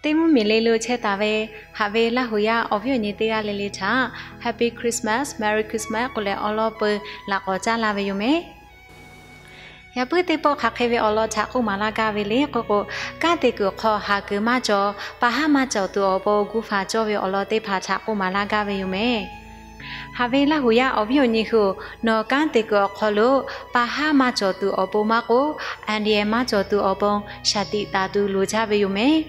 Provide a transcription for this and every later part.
Teˇ mvuhˇ miˬ le lo chehˇ taˍ ve haꞈ ve Laˇ huˍ yaˇ awˬ viˉ awˬ nyi teˇ g'aˇ le le htaꞈ Happy Christmas, Merry Christmas k'oˆ leh awˉ lawˉ peu laꞈ k'awꞈ caˉ laˇ ve yoˬ mehˍ. Yaꞈ puiˉ teˇ pawˆ hk'aˬ hk'e ve awˬ lawn htaꞈ k'oˆ maˍ laˇ gaˇ ve le k'oˆ k'o, kanˉ te kuiˬ awˬ hk'aw haˍ kuiˬ maˇ cawˬ, pa haˉ maˇ cawˬ tuˬ awˬ pon gu faˍ cawˇ ve awˬ lawn teˇ hpaˍ htaꞈ k'oˆ maˍ laˇ gaˇ ve yoˬ mehˍ. Haꞈ ve Laˇ huˍ yaˇ awˬ viˉ awˬ nyi hui-oˬ, nawˬ kanˉ te kuiˬ awˬ hk'aw lo pa haˉ maˇ cawˬ tuˬ awˬ pon maˇ k'oˆ, anˍ deˍ maˇ cawˬ tuˬ awˬ pon shaˍ tiꞈ taˍ tuˬ loˍ jaˇ ve yoˬ mehˍ.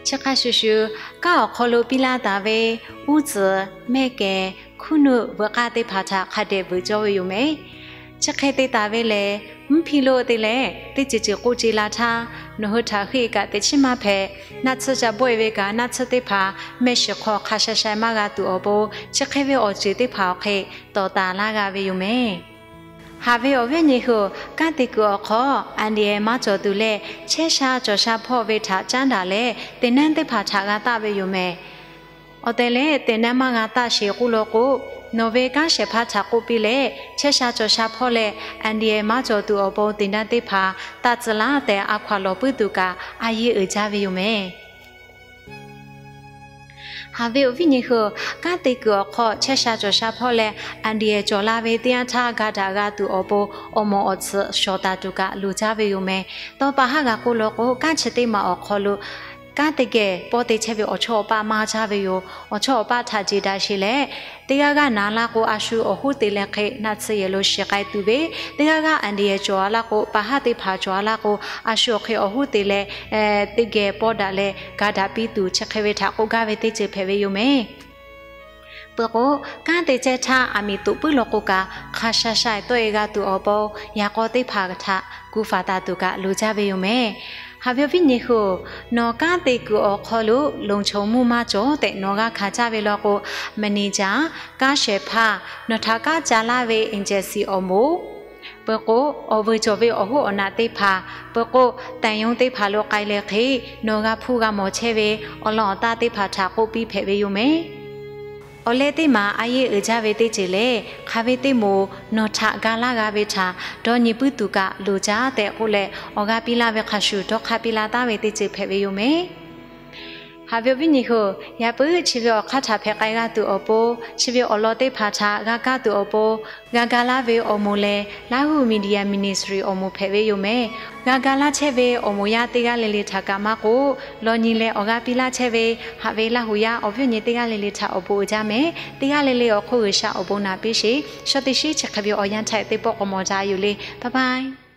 Chi hk'a shuˍ shuˍ, kanˉ awˬ hk'aw lo piˇ laˇ taˍ ve uˉ tcuhˍ, mehˆ kehˬ, hkuˉ nuˆ veuꞈ k'aˇ teˇ hpaˍ htaꞈ hk'a dehꞈ veuꞈ cawˇ ve yoˬ mehˍ. Chi hk'e te taˍ ve lehˬ, mvuhˇ hpiˇ lo te leh teˇ ceuˬ ceuˬ k'oˆ ce la htaˇ, nawˬ hui htaꞈ hui kaꞈ teꞈ chiˉ maˇ hpehꞈ. Naˆ tsuhˇ ca bawˆ e ve kaꞈ naˆ tsuhˇ teˇ hpaˍ mehˆ shiˍ hk'aw hk'a sha sha maˇ g'a tuˬ awˬ pon, chi hk'e ve awˬ ceuˬ teˇ hpaˍ awˬ hk'e tawˍ taˍ laˇ g'a ve yoˬ mehˍ. Haꞈ ve awˬ viˉ awˬ nyi hui-oˬ, kanˉ te kuiˬ awˬ hk'aw anˍ deˍ maˇ cawˬ tuˬ leh chehˇ sha cawˬ sha hpawˇ ve htaꞈ caˉ daꞈ leh teꞈ naˉ teˇ hpaˍ htaꞈ g'a taˆ ve yoˬ mehˍ. Awˬ tehˬ leh teꞈ naˉ maˇ g'a taˆ sheˍ k'oˆ law k'o, nawˬ ve kanˉ shehˍ hpaˇ htaꞈ k'oˆ piˇ leh chehˇ sha cawˬ sha hpawˇ leh anˍ deˍ maˇ cawˬ tuˬ awˬ pon teꞈ naˉ teˇ hpaˍ taˆ tcuh laˇ tehꞈ a hkaw-anˬ lawˬ puiˉ tuˬ kaꞈ a yeˇ uiˍ jaˇ ve yoˬ mehˍ. Haꞈ ve awˬ viˉ awˬ nyi hui-oˬ, kanˉ te kuiˬ awˬ hk'aw chehˇ sha cawˬ sha hpawˇ leh anˍ deˍ cawˬ la ve teˇ yanˇ htaˇ ga daꞈ g'a tuˬ awˬ pon awˬ moˍ awˬ tsuhꞈ shawˍ taˍ tuˬ kaꞈ loˍ jaˇ ve yoˬ mehˍ. Tawˇ pa haˉ g'a k'oˆ law k'o, kanˉ chi teˇ maˬ awˬ hk'aw lo kanˉ teˇ geh pawˇ te chehˇ ve awˬ chawˇ awˬ paˆ maˇ jaˇ ve yoˬ. Awˬ chawˇ awˬ paˆ htaꞈ jeˬ daꞈ sheˍ leh, teˇ g'aˇ g'aˇ na laˇ k'o, a shu awˬ hoˉ te leh hk'e naˆ tsuhˇ yehˬ lo shiˍ k'ai tuˬ ve, teˇ g'aˇ g'aˇ anˍ deˍ cawˬ a laˇ k'o, pa haˉ teˇ hpaˍ cawˬ a laˇ k'o, a shu awˬ hk'e awˬ hoˉ te leh teˇ geh pawˇ daꞈ leh ga daꞈ piˇ tuˬ chi hk'e ve htaꞈ k'oˆ gaˇ ve teˇ ceuˬ hpehꞈ ve yoˬ mehˍ. Peuˬ k'o, kanˉ te chehˇ htaˇ aˬ miˍ toꞈ puiˉ law k'o kaꞈ, hk'a sha sha tawˆ e g'a tuˬ awˬ pon yaꞈ k'aw teˇ hpaˍ htaꞈ gu faˍ taˍ tuˬ kaꞈ loˍ jaˇ ve yoˬ mehˍ. Haꞈ ve awˬ viˉ awˬ nyi hui-oˬ, nawˬ kanˉ te kuiˬ awˬ hk'aw lo loˍ choˬ mvuhˇ maˇ cawˬ tehꞈ nawˬ g'a hkanˍ caˇ ve law k'o, mvuhˇ nyi jaˇ, kanˉ shehˍ hpaˇ, nawˬ htaꞈ kanˉ ca laˇ ve aˍ jehˬ shiˍ awˬ moˍ, peuˬ k'o, awˬ vuiˬ cawˬ ve awˬ hoˉ awˬ naꞈ teˇ hpaˍ, peuˬ k'o, taˍ yonˍ teˇ hpaˍ lo k'ai leh hk'e, nawˬ g'a hpuˇ g'a mawˬ chehˇ ve awˬ lawn awˬ taˆ teˇ hpaˍ htaꞈ k'oˆ piˇ hpehꞈ ve yoˬ mehˍ. Awˬ leh teˇ maˬ a yeˇ uiˍ jaˇ ve teˇ ceuˬ lehˬ, hk'aˬ ve teˇ moˍ nawˬ htaꞈ ga laˇ g'a ve htaꞈ dawˇ nyi puiˉ tuˬ kaꞈ loˍ jaˇ tehꞈ k'oˆ leh, awˬ g'aˇ piˇ laˇ ve hk'a shuˍ dawˇ hk'aˇ piˇ laˇ taˍ ve teˇ ceuˬ hpehꞈ ve yoˬ mehˍ. Haꞈ ve awˬ viˉ awˬ nyi hui-oˬ, yaꞈ puiˉ chi ve awˬ hk'aˇ htaꞈ hpehꞈ k'ai g'a tuˬ awˬ pon, chi ve awˬ lawn teˇ hpaˍ htaꞈ g'a kaˇ tuˬ awˬ pon, g'a ga laˇ ve awˬ moˍ lehˬ, Laˇ huˍ Media Ministry awˬ moˍ hpehꞈ ve yoˬ mehˍ. G'a ga laˇ chehˇ ve awˬ moˍ yaˇ teˇ g'aˇ le le htaꞈ kaꞈ maˇ k'oˆ, law nyi leh awˬ g'aˇ piˇ laˇ chehˇ ve haꞈ ve Laˇ huˍ yaˇ awˬ viˉ awˬ nyi teˇ g'aˇ le le htaꞈ awˬ bon uiˍ jaˇ mehˍ. Teˇ g'aˇ le le awˬ hk'oˆ G'uiˬsha awˬ bon naꞈ piˇ sheˍ. Shaw teˇ shiˉ chi hk'e ve awˬ yanˇ htaꞈ teˇ pawˆ k'awꞈ mawˬ jaˇ yoˬ le. Bye bye.